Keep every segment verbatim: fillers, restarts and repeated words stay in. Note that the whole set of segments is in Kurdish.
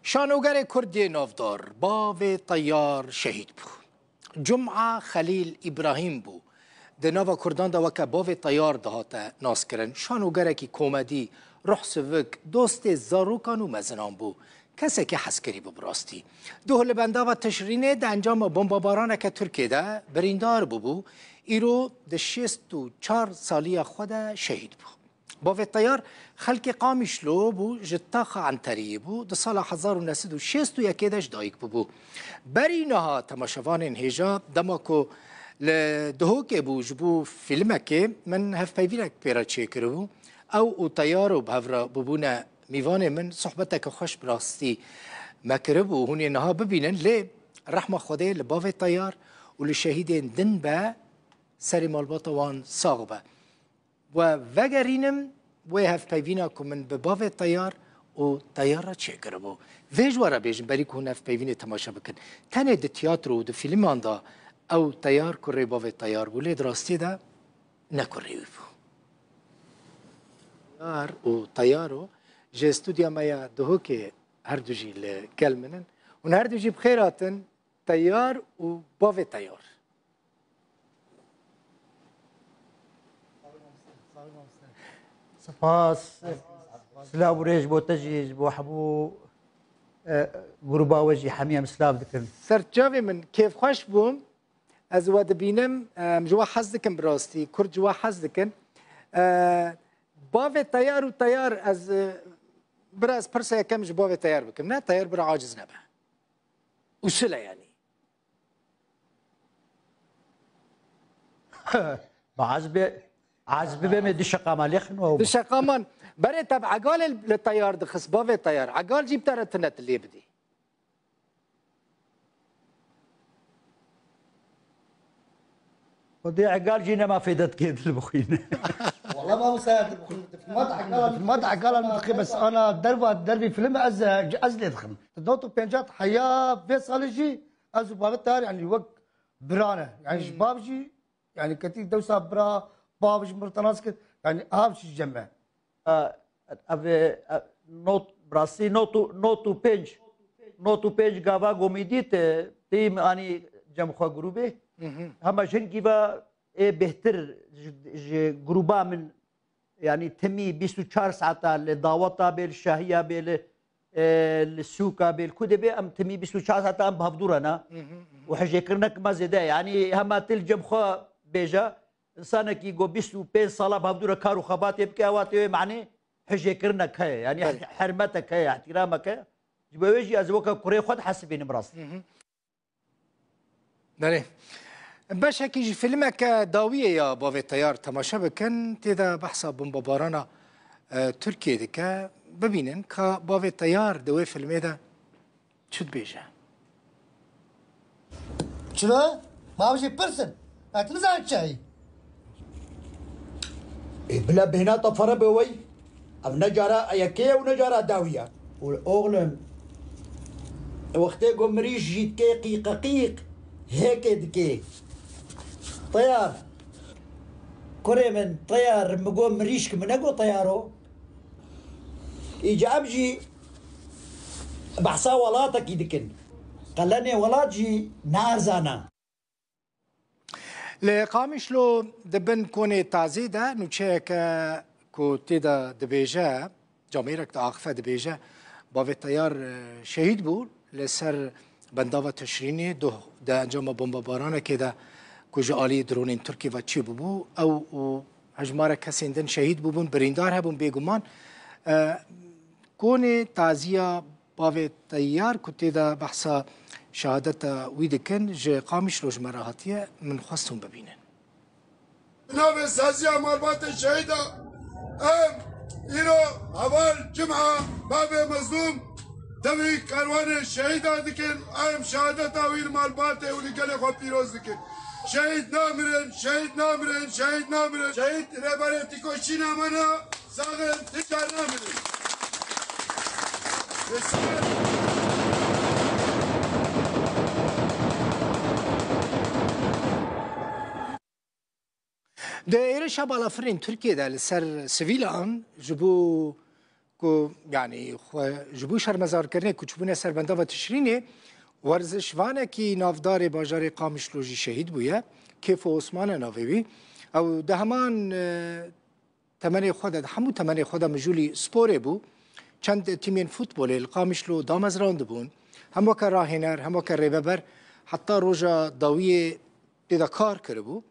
Şanogerê Kurd yê navdar, bavê Teyar şehîd bû. Cuma Xelîl Îbrahîm bû. Di nava Kurdan de weke bavê Teyar dihate naskirin. Şanogerekî komedî, ruhsivik, dostê zarokan û mezinan bû. Kesekî hezkirî bû bi rastî. Duh li bendava Tişrînê di encama bombabaraneke Tirkiyê de birîndar bûbû. Îro di şêst û çar saliya xwe de şehîd bû. Bavê Teyar xelkê Qamîşlo bû, ji taxa Enteriyê bû. Di sala hezar û neh sed û şêst û yekê de ji dayik bûbû. Berî niha temaşevanên hêja, dema ku li Duhokê bû ji bo fîlmekê, min hevpeyvînek pê re çêkiribû. Ew û Teyar û bi hev re bûbûne mîvanê min, sohbeteke xweş bi rastî me kiribû. Hûn ê niha bibînin, lê rehma Xwedê li bavê Teyar û li şehîdên din be, serê malbata wan sax be. We vegerînim wê hevpeyvîna ku min bi bavê Teyar û Teyar re çêkiribû. Vê ji we re bêjim, berî ku hûn hevpeyvînê temaşe bikin. Tenê di tiyatro û di fîlman de ew Teyar kurê bavê Teyar bû, lê di rastiyê de ne kurê wî bû. Teyar û Teyaro ji stûdya me ya Duhokê her du jî li gel min in. Hûn her du jî bi xêr hatin, Teyar û bavê Teyar. Spas. Silav û rêz bo te jî, ji bo hemû, e, grûba we jî hemî em silav dikin. Ser çavê min kêfxweş bûm. Ez we dibînim, em ji we hez dikin bi rastî. Kurd ji we hez dikin. E, bavê Teyar û Teyar ez, e, bira ez pirsa yekem ji bavê Teyar bikim. Ne, Teyar bira aciz nebe. Usul e yanî. Ma ez bê, ez bibême di şeqama lê xin we. Di şeqaman. Berê te bi Egalê li Teyar dixist, bavê Teyar. Egal jî bi te re tune tu lê bidî. Xwedê Egal jî nema fêde dikê dil bixwîne. Wala mamosta, di filma de Egal, di filma de Egal min dixê, bes ana derva, dervî film ez, ez lê dixim. Di nod û pênc heya vê salê jî ez û bavê Teyar, yanî wek birane. Yanî ji bav jî, yanî ketî dewsa bira, bav ji min re nas kir. Yanî av jî cem me. E, ev, e, not, bi rastî not û, not û pênc, not û pênc gava gomîdî te, tîm anî cem xwe grûbê. Hema jin gîva ê bêhtir ji, ji grûba min, yanî timî bîst û çar saeta li daweta bê, li şahiya bê, li, e, li sûka bê, li ku de bê, em timî bîst û çar saeta em bi hevdû re ne. Û hijêkirinek me zêde ye. Yanî hema til cem xwe bêje, insanekî ku bîst û pênc sala bi hevdû re kar û xebatê bike, ewa tê wê manê hijêkirinek heye. Yanî hermetek heye, îhtîramek heye. Ji bo wê jî ez weke kurê xwe dihesibînim rast. Belê. Beşekî ji fîlmeke dawiyê ya Bavê Teyar temaşe bikin. Tê de behsa bombebarana, e, Tirkiyê dike. Bibînin ka Bavê Teyar di wê fîlmê de çi dibêje? Çilo? Ma bijî pirsin. Ez nizanim çi heyî. Ê, bila bêhna te fere be wey. Ev ne cara yekê ye û ne cara dawî ye. Û oxlim, wextê ku mirîş jî dikê qîqeqîq, hêkê dikê. Teyar. Kurê min, Teyar, min got mirîşk, min negot Teyaro. Îca em jî behsa welatekî dikin. Qelenê welat jî ne erzan e. Li Qamişlo di bin konê tazê de nûçeyeke ku tê de dibêje, camêrek diaxife dibêje, Bavê Teyar, e, şehîd bû li ser bendava Tişrînê, duh di encama bombebaranekê de ku ji alî dronên Tirkiyê ve çêbûbû, ew û hejmarek kesên din şehîd bûbûn, birîndar hebûn bêguman. E, konê taziya Bavê Teyar ku tê de behsa şehadeta wî dikin, ji Qamişlo ji me re hatiye, min xwest hûn bibînin. Bi navê Saziya Malbatê Şehîda em îro heval Cuma Bavê Mezlûm devî kerwanê şehîda dikin. Em şehadeta wî li malbatê û li gelê xwe pîroz dikin. Şehîd namirin, şehîd namirin, şehîd namirin. Şehîd Rêberê Tîkoşîna me ne, sax in, ti car namirin. Di êrişa balafirên Tirkiyê de li ser sivîlan ji bo Ku, yanî, xwe ji bo şermezarkirinê koçbûne ser bendava Tişrînê, werzişvanekî navdarê bajarê Qamişlo jî şehîd bûye. Kêfo Osman e navê wî. Ew di heman, e, temenê xwe de, di hemû temenê xwe de mijûlî sporê bû. Çend tîmên futbolê li Qamişlo damezrandibûn. Hem weke rahêner, hem weke rêveber, heta roja dawiyê tê de kar kiribû.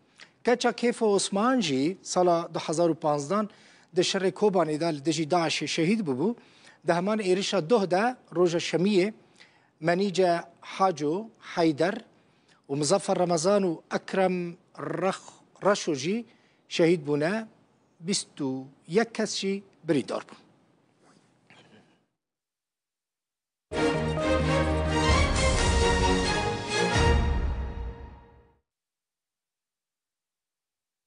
Keça Kêfo Osman jî sala du hezar û panzdan di şerê Kobanê de li dijî DAIŞê şehîd bûbû. Di heman êrişa doh de roja şemiyê Menîce Haco, Heyder û Muzaffer Remezan û Ekrem Rex-, Reşo jî şehîd bûne, bîst û yek kes jî birîndar bûn.